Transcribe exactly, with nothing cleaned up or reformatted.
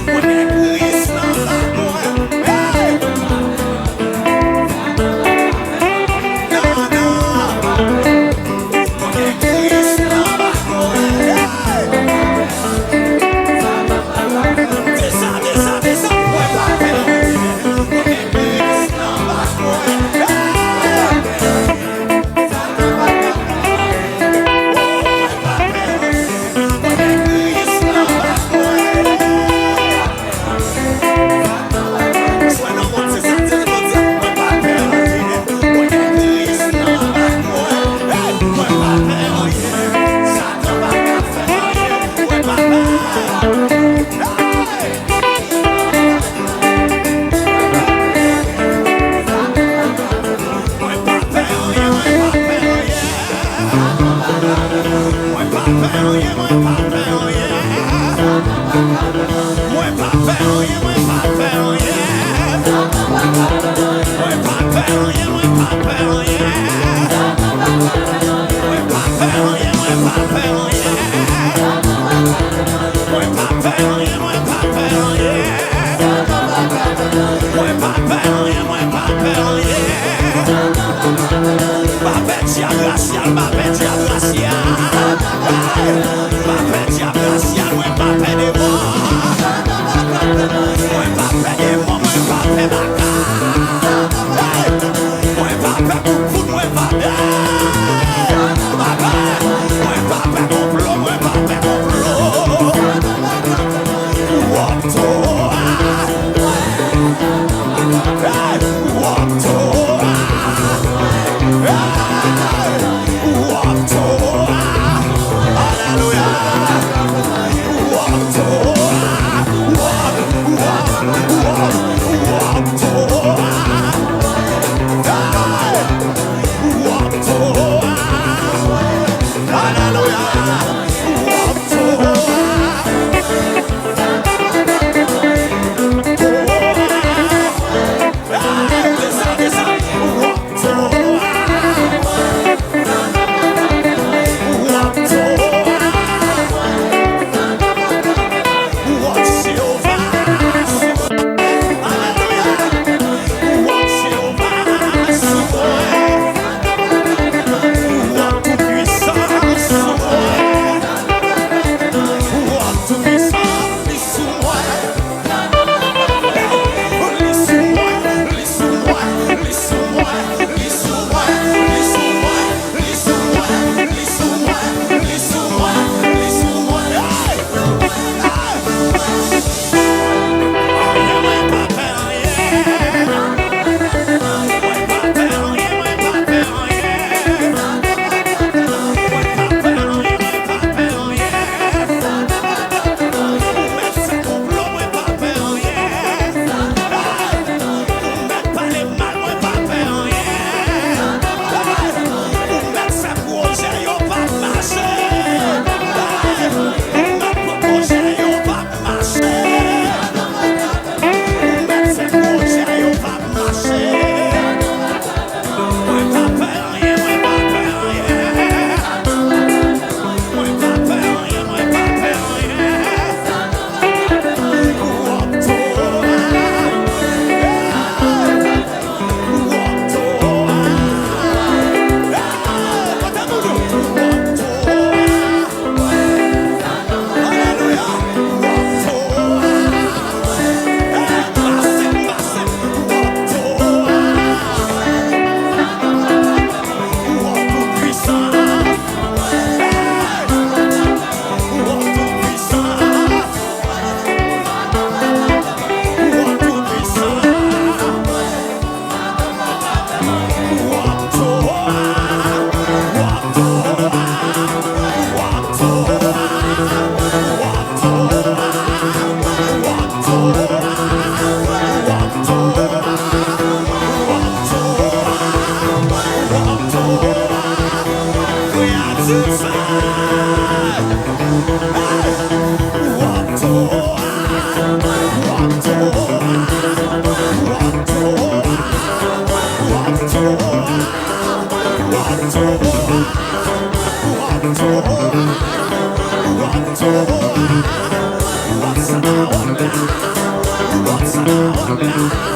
Mwen gen Kris nan bak mwen. Hey! Non, non. Mwen gen Kris nan bak mwen. Hey! Di sa, di sa, di sa. Mwen pa pè anyen. Mwen gen Kris nan bak mwen. Hey! Mwen pa pè anyen, mwen pa pè anyen. Mwen pa pè anyen, mwen pa pè anyen. Mwen pa pè anyen, mwen pa pè anyen. Mwen pa pè anyen, mwen pa pè anyen. Mwen pa pè anyen, mwen pa pè anyen. Mwen pa pè anyen, mwen pa pè anyen. Mwen pa pè anyen, mwen pa pè anyen. Pa pè dyab rasyal, pa pè dyab rasyal. Hey! Pa pè dyab rasyal, mwen pa pè demon. Mwen pa pè demon, mwen pa pè baka. Hey! Mwen pa pè koukout, mwen pa pè. Hey! Papa, mwen pa pè konplo, mwen pa pè konplo. Ou ap to a. Hey! Ou ap to a. Hey! Ou ap Thank you.